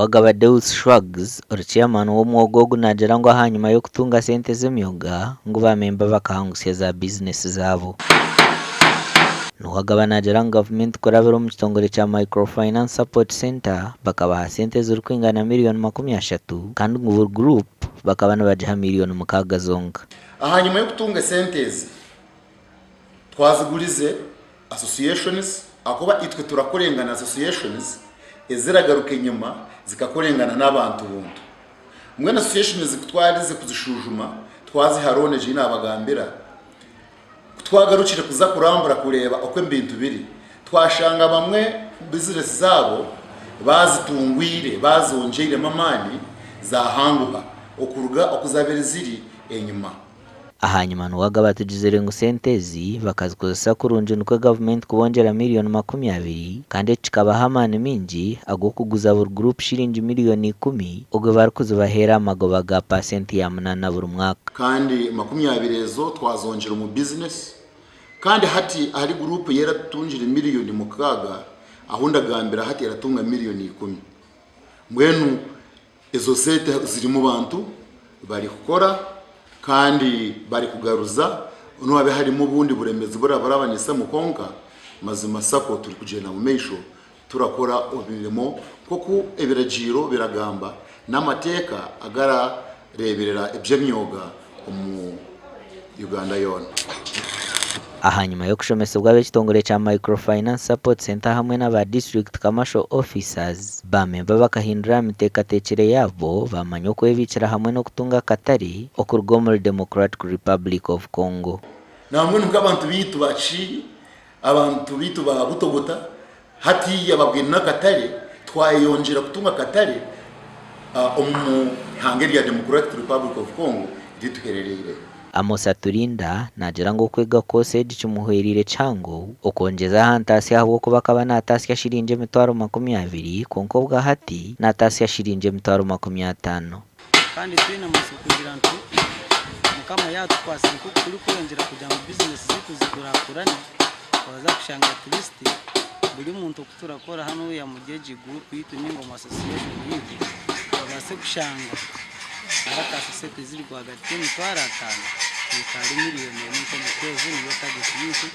Nuwagaba Deus Schwags ori chairman w'omwoga ogu naagira ngu ahanyima y'okutunga sente z'emyoga ngu ba memba bakahangusya za bizinesi zaabo. Nuwagaba naagira ngu gavumenti kurabira omu kitongore kya Microfinance Support Centre bakabaha sente ezirikwingana miriyoni 30 kandi ngu buri guruupu bakaba nibagiha miriyoni 6 zonka. Ahanyima y'okutunga esente ezi twazigurize associations ahakuba itwe turakorengana associations eziragaruka enyima zikakorengana n'abantu buntu. Mbwenu association ezi kutwarize kuzishujuma twaziha loan egi ei nabagambira, kutwagarukire kuza kurambura kureeba oku ebintu biri, twashanga bamwe bizinesi zaabo bazitungwire bazongyeiremu amaani zahanguha okuruga oku zabaire ziri enyima. Ahanyima Nuwaga batugizire ngu sente ezi bakazikozesa kurungi nikwo gavumenti kubongyera miriyoni 20 kandi eki kikabaha amaani maingi ag'okuguza buri guruupu shiringi miriyoni ikumi obwo barikuzibaheera aha magoba ga paasenti ya munaana buri mwaka. Kandi 20 ezo twazongyera omu bizinesi kandi hati ahari guruupu ey'eratutungire miriyoni 6 ahu ndagambira hati eratunga miriyoni ikumi. Mbwenu Ezo sente ziri mu bantu bari kukora kandi bari kugaruza n'obu habe harimu obundi buremezi burabarabanisemu kwonka mazima sacco turi kugyenda mu maisho turakora emirimo nk'oku ebiragiiro biragamba n'amateeka agarareeberera eby'emyoga omu Uganda yoona. Ahanyima y'okushomesibwa ab'ekitongore kya Microfinance Support Centre hamwe n'aba District Commercial Officers, ba memba bakahindura aha miteekateekyere yaabo baamanya okwebiikira hamwe n'okutunga akatare okuruga omuri Democratic Republic of Congo. Nambwenu nk'abantu baitu ba Kishiihi, abantu baitu ba Butogota, hatiiya babwine n'akatare, twayeyongyera kutunga akatare omu ihanga erya Democratic Republic of Congo erituherereire. Amos Aturinda naagira ngu okwega koosi egi kimuhwereire kihango okwongyeza aha ntaasya ahabw'okuba akaba naataasya shiringi 20,000 kwonka obwa hati naataasya shiringi 50,000. Kandi twine amatsiko kugira ntu Mukama yaatukwasire nk'oku turikweyongyera kugira ngu bizinesi zaitu zikurakurane, twaza kushanga at least buri muntu oku turakora hanuya omuri egi guruupu yaitu ninga omu asosiyeshoni yaitu abaase kushanga arataasa sente eziri rwagati y'emitwaro ataano kuhika ahari miriyoni emwe nk'omu kwezi niyo tageti yaitu.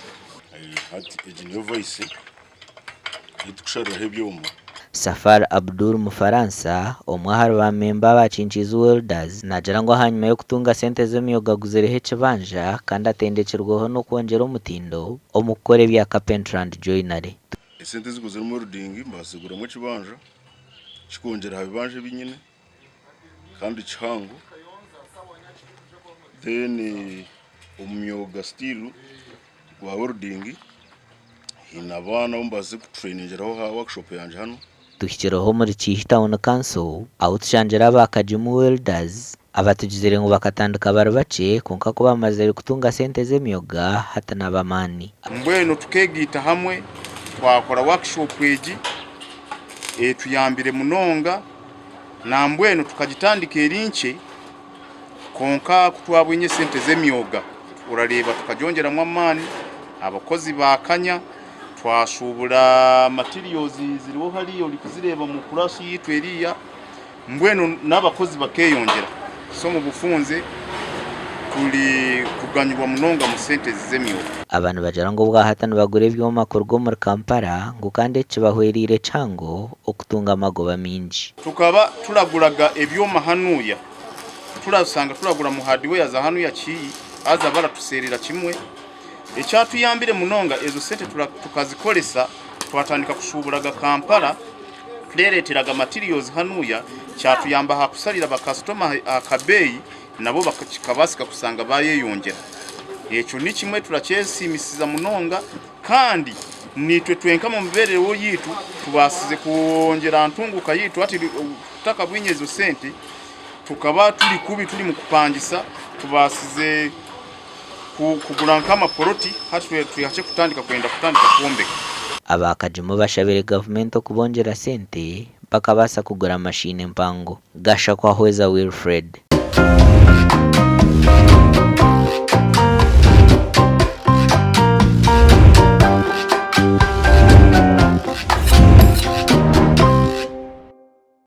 Hati egi niyo voice ei tukushariraho ebyoma. Safar Abdul Mufaransa, omwe ahari ba memba aba Kinkiizi Welders, naagira ngu ahanyima y'okutunga sente z'emyoga aguzireho ekibanja kandi atendekirweho n'okwongyera omutindo omu kukora ebya carpentry and joinery. Esente eziguziremu welding mbaasize kuguramu ekibanja kikwongyera aha bibanja ebi nyine kandi kihango then omu myoga still gwa welding Haine abaana abu mbaasize kutureyningiraho aha workshop yangye hanu. Tuhikireho omuri Kiihi Town Council ahu tushangire aba Kagimu Welders abatugizire ngu bakatandika bari bakye kwonka ku bamazire kutunga sente z'emyoga hati n'abamaani. Mbwenu tukegaita hamwe twakora workshop egi etuyambire munonga nambwenu tukagitandika eri nkye Kwonka ku twabwine esente z'emyoga, orareeba tukagyongyeramu amaani, abakozi baakanya, twashuubura materials ziriho hariya orikuzireeba omu kuraasi yaitu eriya, mbwenu n'abakozi bakeeyongyera. So omu bufunze turi kuganyirwa munonga omu sente ezi z'emyoga. Aba nibagira ngu obwahati nibagura ebyoma kuruga omuri Kampala ngu kandi eki kibahwereire kihango okutunga amagoba maingi. Tukaba turaguraga ebyoma hanuya. Turasanga turagura mu hardware za hanuya kiiyi haza baratuseerera kimwe. Ekyatuyambire munonga ezo sente tukazikoresa twatandika kushuuburaga Kampala tureereteraga materials hanuya kyatuyamba aha kusarira bakasitoma aha kabeeyi nabo kikabaasika kusanga baayeyongyera. Ekyo ni kimwe turakyesiimisiza munonga kandi naitwe twenka omu mibeereho yaitu tubaasize kwongyera aha ntunguuka yaitu hati tutakabwine ezo sente tukaba turi kubi turi mu kupangisa tubaasize kugura nk'amapoloti hati turi hakye kutandika kwenda kutandika kwombeka. Aba Kagimu bashabire gavumenti okubongyera sente bakabaasa kugura mashiini empango. Gashakwa Hweza Wilfred.